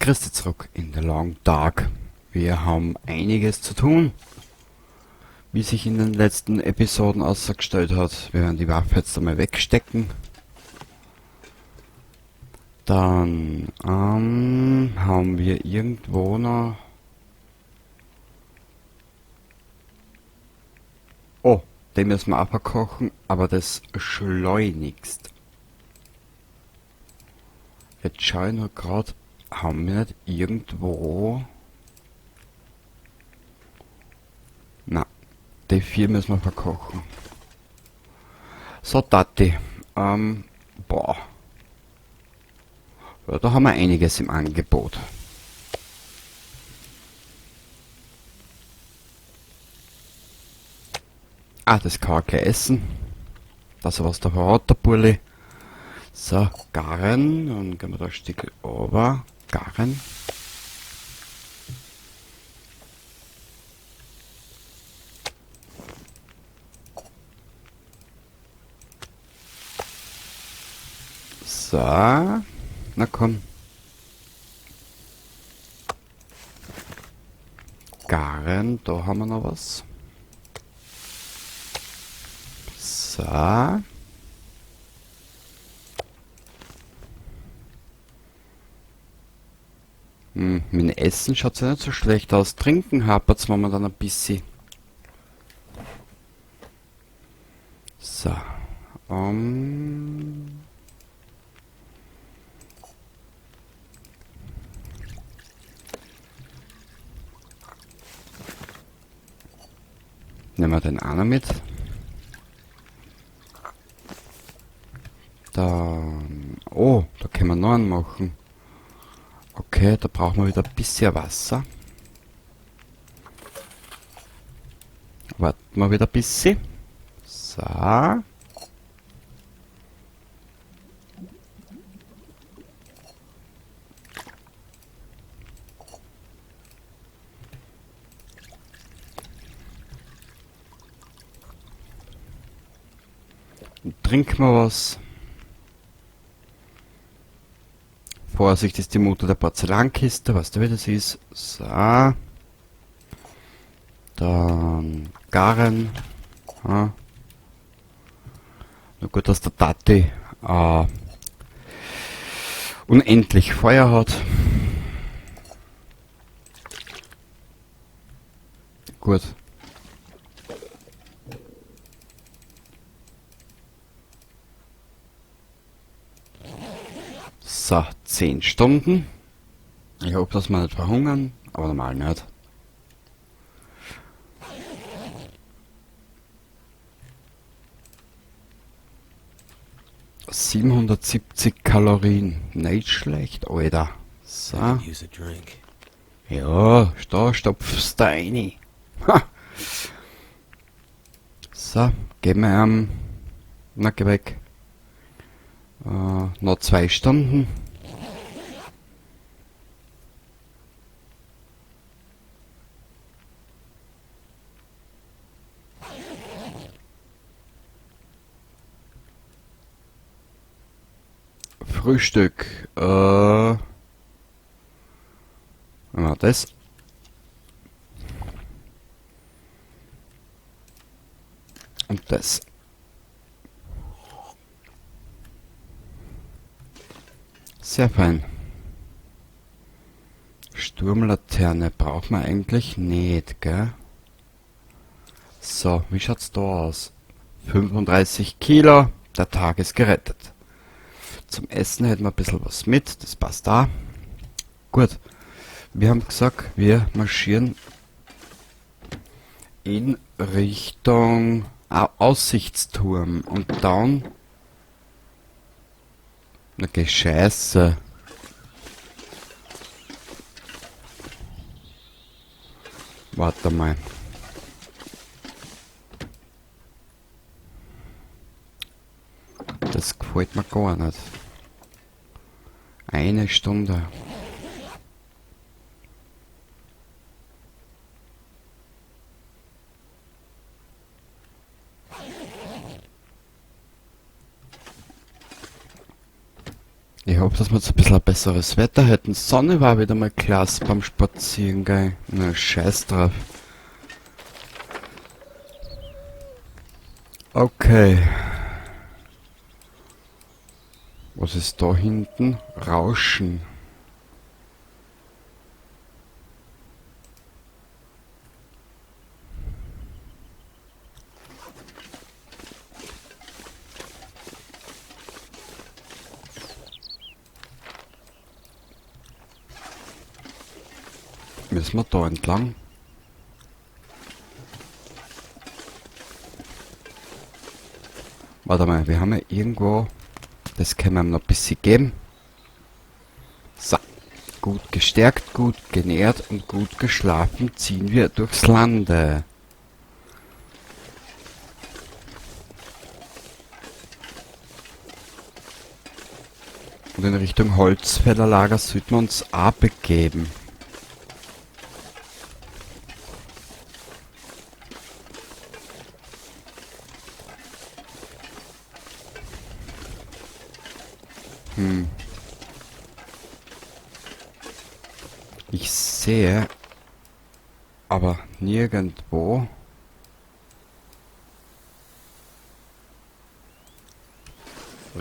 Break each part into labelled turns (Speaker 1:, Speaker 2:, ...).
Speaker 1: Grüß dich zurück in The Long Dark. Wir haben einiges zu tun, wie sich in den letzten Episoden ausgestellt hat. Wir werden die Waffe jetzt einmal wegstecken. Dann haben wir irgendwo noch... Oh, den müssen wir auch verkochen, aber das schleunigst. Jetzt schau ich nur grad, haben wir nicht irgendwo... Na, die 4 müssen wir verkochen. So, Tati. Boah. Ja, da haben wir einiges im Angebot. Ah, das kann er gleich essen. Dass er was davon hat, der Burli. So, garen. Dann gehen wir da ein Stück runter. Garen. So. Na komm. Garen, da haben wir noch was. So. Mit dem Essen schaut's ja nicht so schlecht aus. Trinken hapert's momentan ein bisschen. So. Nehmen wir den einer mit. Dann, oh, da können wir noch einen machen. Okay, da brauchen wir wieder ein bisschen Wasser. Warten wir wieder ein bisschen. So. Trinken wir was. Vorsicht ist die Mutter der Porzellankiste, weißt du wie das ist? So. Dann Garen. Ja. Nur gut, dass der Tati unendlich Feuer hat. Gut. So, 10 Stunden. Ich hoffe, dass wir nicht verhungern, aber normal nicht. 770 Kalorien. Nicht schlecht, Alter. So.
Speaker 2: I could use a drink.
Speaker 1: Ja, da stopfst du rein. Ha. So, geben wir ihm. Na, geh weg. Noch 2 Stunden. Frühstück. Machen wir das. Und das. Sehr fein. Sturmlaterne braucht man eigentlich nicht, gell? So, wie schaut's da aus? 35 Kilo, der Tag ist gerettet. Zum Essen hätten wir ein bisschen was mit, das passt da. Gut, wir haben gesagt, wir marschieren in Richtung Aussichtsturm und dann... Okay, scheiße. Warte mal. Das gefällt mir gar nicht. 1 Stunde. Ich hoffe, dass wir jetzt ein bisschen ein besseres Wetter hätten. Sonne war wieder mal klasse beim Spazierengehen. Na, scheiß drauf. Okay. Was ist da hinten? Rauschen. Müssen wir da entlang? Warte mal, wir haben ja irgendwo... Das können wir ihm noch ein bisschen geben. So. Gut gestärkt, gut genährt und gut geschlafen ziehen wir durchs Lande. Und in Richtung Holzfällerlager sollten wir uns auch begeben. Ich sehe aber nirgendwo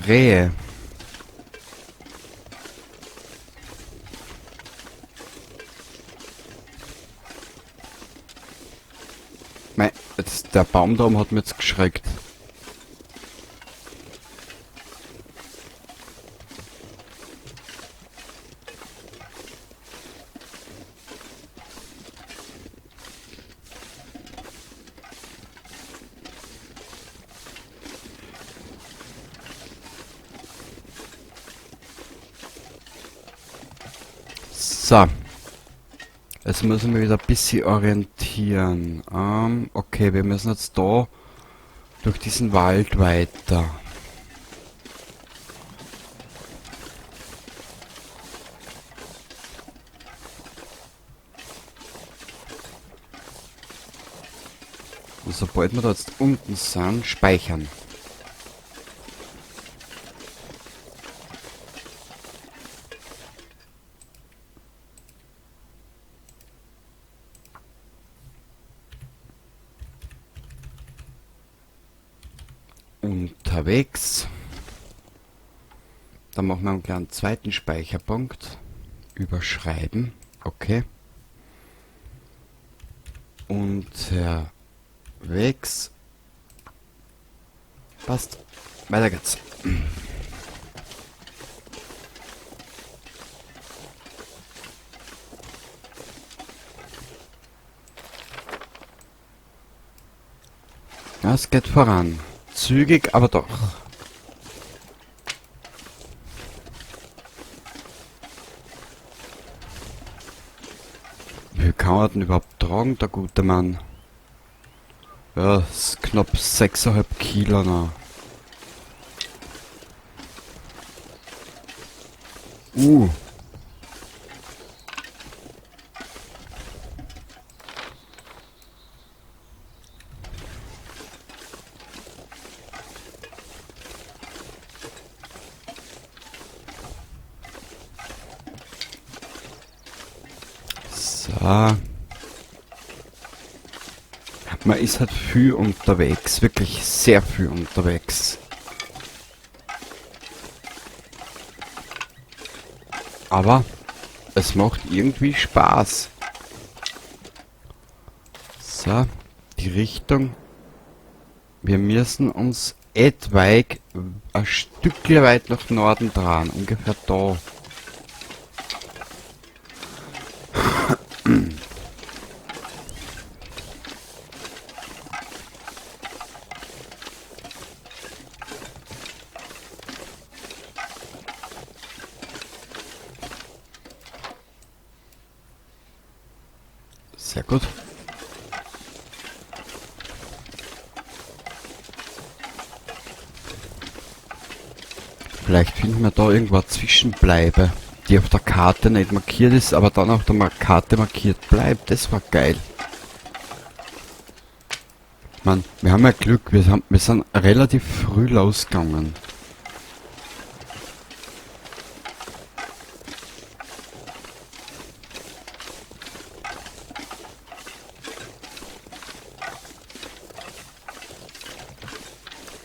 Speaker 1: Rehe. Mei, jetzt, der Baum da oben hat mich jetzt geschreckt. So. Jetzt müssen wir wieder ein bisschen orientieren. Okay, wir müssen jetzt da durch diesen Wald weiter. Und sobald wir da jetzt unten sind, speichern. Unterwegs. Dann machen wir einen kleinen zweiten Speicherpunkt. Überschreiben. Okay. Unterwegs. Passt. Weiter geht's. Ja, es geht voran. Zügig, aber doch. Wie viel kann man denn überhaupt tragen, der gute Mann? Ja, das ist knapp 6,5 Kilo noch. So. Man ist halt viel unterwegs, wirklich sehr viel unterwegs. Aber es macht irgendwie Spaß. So, die Richtung. Wir müssen uns etwaig ein Stückchen weit nach Norden drehen, ungefähr da. Sehr gut. Vielleicht finden wir da irgendwo eine Zwischenbleibe, die auf der Karte nicht markiert ist, aber dann auf der Karte markiert bleibt. Das war geil. Mann, wir haben ja Glück, wir sind relativ früh losgegangen.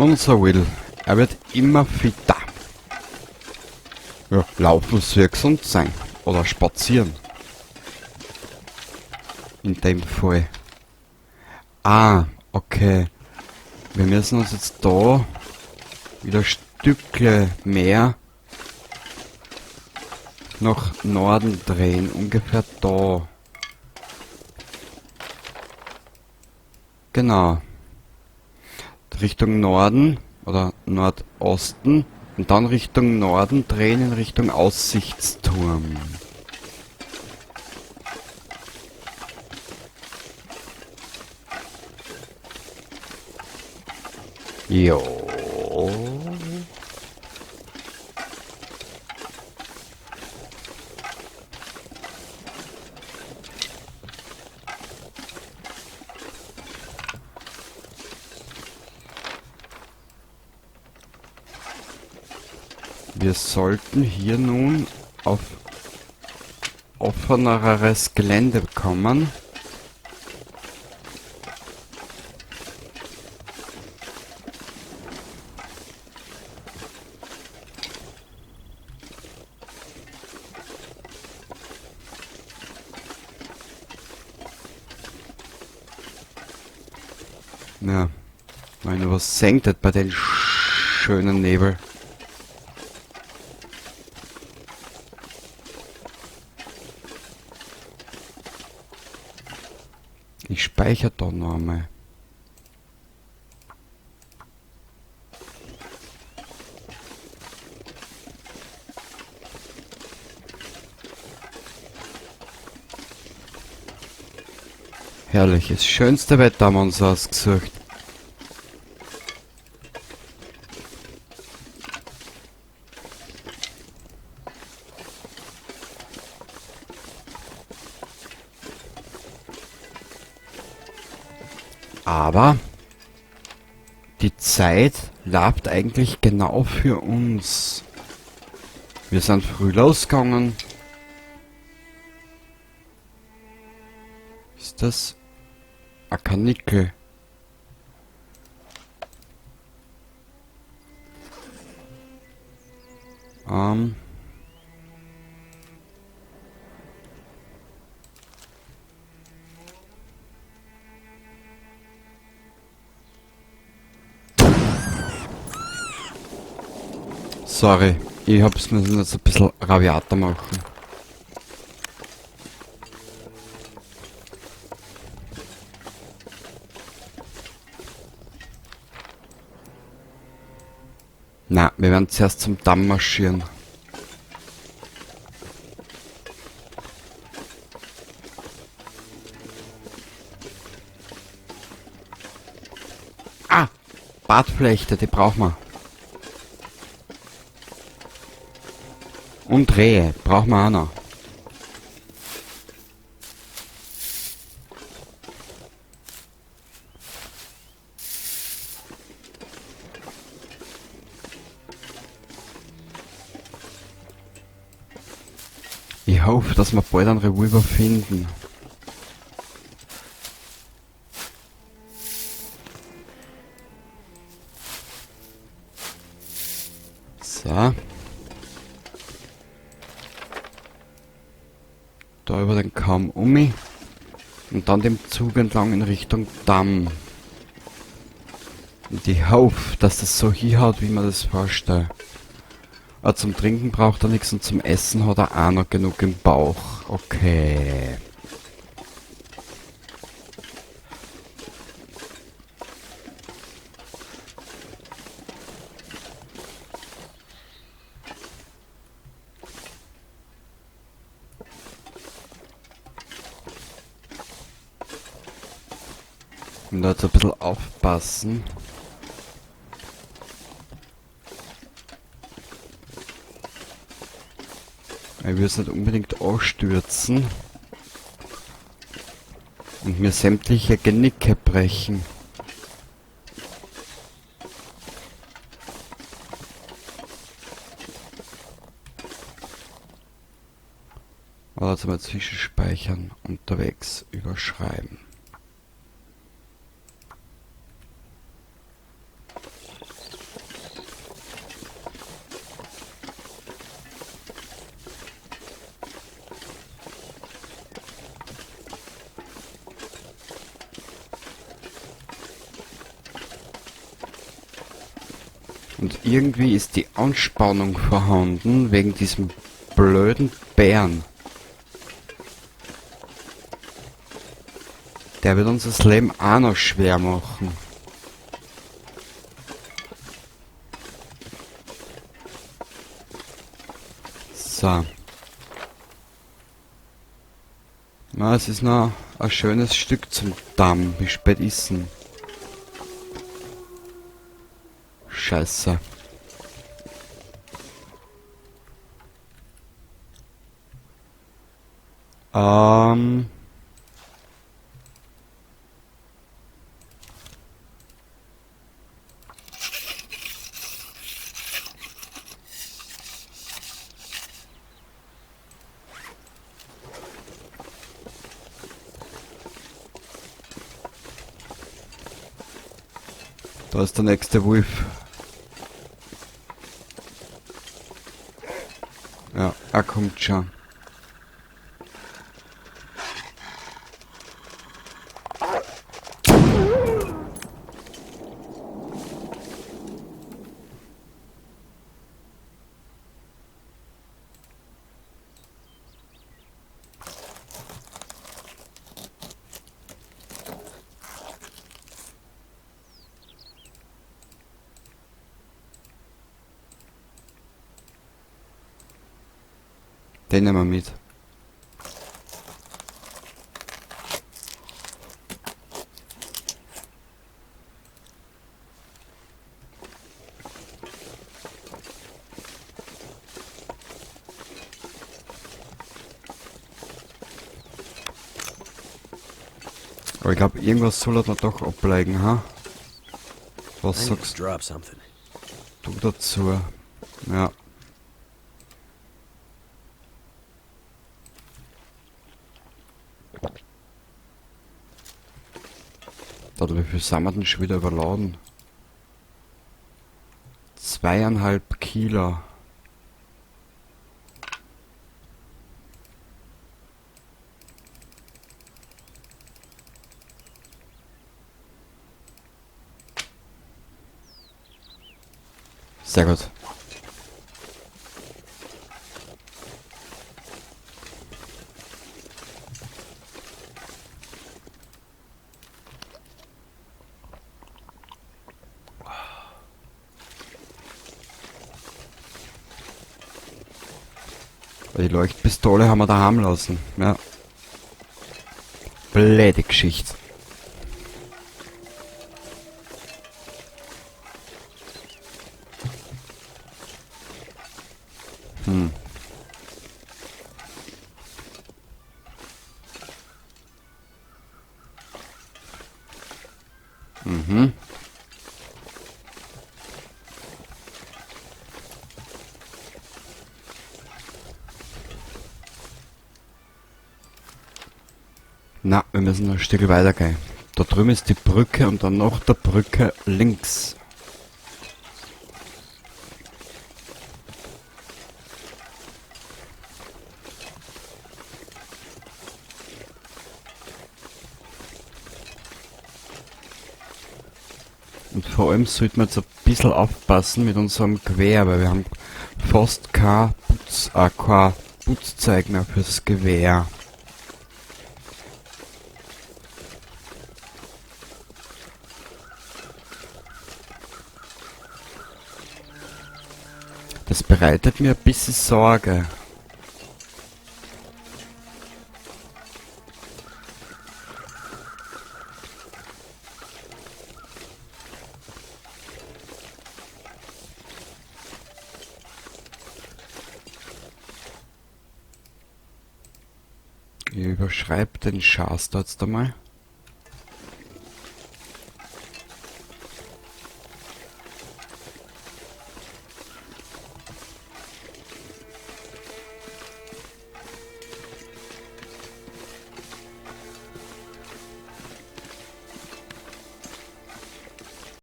Speaker 1: Unser Will, er wird immer fitter. Ja, laufen soll gesund sein. Oder spazieren. In dem Fall. Ah, okay. Wir müssen uns jetzt da wieder Stückle mehr nach Norden drehen. Ungefähr da. Genau. Richtung Norden oder Nordosten und dann Richtung Norden drehen in Richtung Aussichtsturm. Jo. Wir sollten hier nun auf offeneres Gelände kommen. Ja, meine, was senkt das bei den schönen Nebel? Ich speichere da noch einmal. Herrlich, das schönste Wetter haben wir uns ausgesucht. Aber die Zeit läuft eigentlich genau für uns. Wir sind früh losgegangen. Ist das ein Karnickel? Sorry, ich hab's müssen jetzt ein bisschen rabiater machen. Na, wir werden zuerst zum Damm marschieren. Ah! Bartflechte, die brauchen wir. Und Rehe, brauchen wir auch noch. Ich hoffe, dass wir bald einen Revolver finden. So. Da über den Kamm um und dann dem Zug entlang in Richtung Damm. Und ich hoffe, dass das so hinhaut, wie man das vorstellt. Aber zum Trinken braucht er nichts und zum Essen hat er auch noch genug im Bauch. Okay. Und da jetzt ein bisschen aufpassen. Ich will es nicht unbedingt anstürzen und mir sämtliche Genicke brechen. Aber jetzt mal zwischenspeichern, unterwegs überschreiben. Und irgendwie ist die Anspannung vorhanden wegen diesem blöden Bären. Der wird uns das Leben auch noch schwer machen. So. Na, es ist noch ein schönes Stück zum Damm. Wie spät ist denn? Scheiße. Da ist der nächste Wolf. Ja, er kommt schon. Den nehmen wir mit. Aber ich glaub, irgendwas soll er da doch ablegen, ha? Was
Speaker 2: I need to
Speaker 1: sagst
Speaker 2: drop something.
Speaker 1: du dazu? Ja. Da, wie viel sind wir denn schon wieder überladen? 2,5 Kilo. Sehr gut. Die Leuchtpistole haben wir daheim lassen. Ja. Blöde Geschichte. Na, wir müssen noch ein Stück weitergehen. Da drüben ist die Brücke und dann noch der Brücke links. Und vor allem sollten wir jetzt ein bisschen aufpassen mit unserem Gewehr, weil wir haben fast kein Putzzeug mehr fürs Gewehr. Das bereitet mir ein bisschen Sorge. Ich überschreib den Schatz da jetzt einmal.